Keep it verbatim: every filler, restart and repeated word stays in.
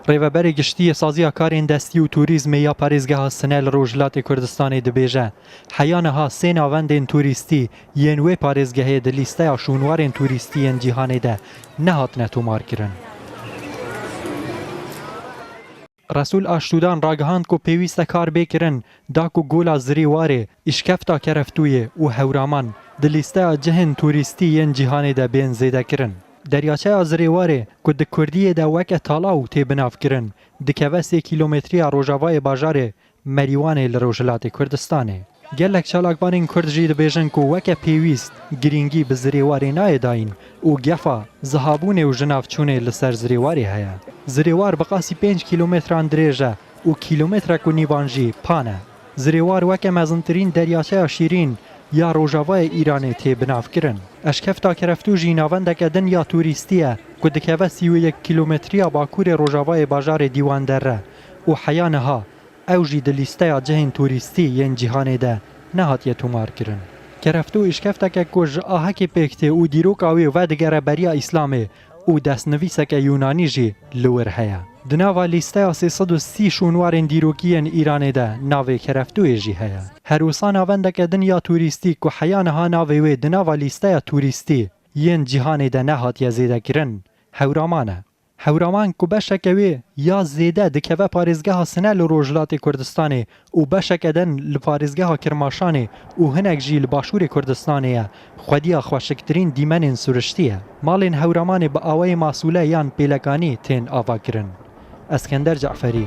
Rêveberê Giştî yê Saziya Karên Destî û Turîzmê ya Parêzgeha Sine li Rojhilatê Kurdistanê dibêje, heya niha sê navendên turîstî yên wê parêzgehê di lîsteya şûnwarên turîstî yên cîhanê de nehatine tomarkirin. Resûl Aştûdan ragihand ku pêwîst e kar bê kirin, da ku Gola Zirêwarê, Îşkefta Kereftûyê û Hewraman di lîsteya cihên turîstî yên cîhanê de bên zêdekirin. Deryaçeya Zirêwarê ku di kurdiyê de weke talaw tê binavkirin, dikeve sê kîlometriya rojavayê bajarê Merîwanê li Rojhilatê Kurdistanê. Gelek çalakvanên Kurd jî dibêjin ku weke pêwîst girîngî bi zirêwarê nayê dayîn û gefa zihabûnê û jinavçûnê li ser zirêwarê heye. Zirêwar bi qasî pênc kîlometran dirêj e û kîlometrek û nîvan jî pan e. Zirêwar weke mezintirîn deryaçeya şîrîn ya rojavayê Îranê tê binavkirin. Eşkefta Kereftû jî navendeke din ya turîstî ye ku dikeve sî û yek kîlometriya bakurê rojavayê bajarê Dîwanderre û heya niha ew jî di lîsteya cihên turîstî yên cîhanê de nehatiye tomarkirin. Kereftû îşkefteke ku ji ahekê pêk tê û dîroka wê vedigere beriya Îslamê û destnivîseke Yûnanî jî li wir heye. Di nava lîsteya sê sed û sî şûnwarên dîrokî yên Îranê de navê Kereftûyê jî heye. Her wisa navendeke din ya turîstî ku heya niha navê wê di nava lîsteya turîstî yên cîhanê de nehatiye zêdekirin, Hewraman e. Hewraman ku beşeke wê ya zêde dikeve parêzgeha Sine li Rojhilatê Kurdistanê û beşeke din li parêzgeha Kirmaşanê û hinek jî li Başûrê Kurdistanê ye, xwediya xweşiktirîn dîmenên suriştî ye. Malên Hewramanê bi awayê masûle yan pêlekanî tên avakirin. Eskender Caferî,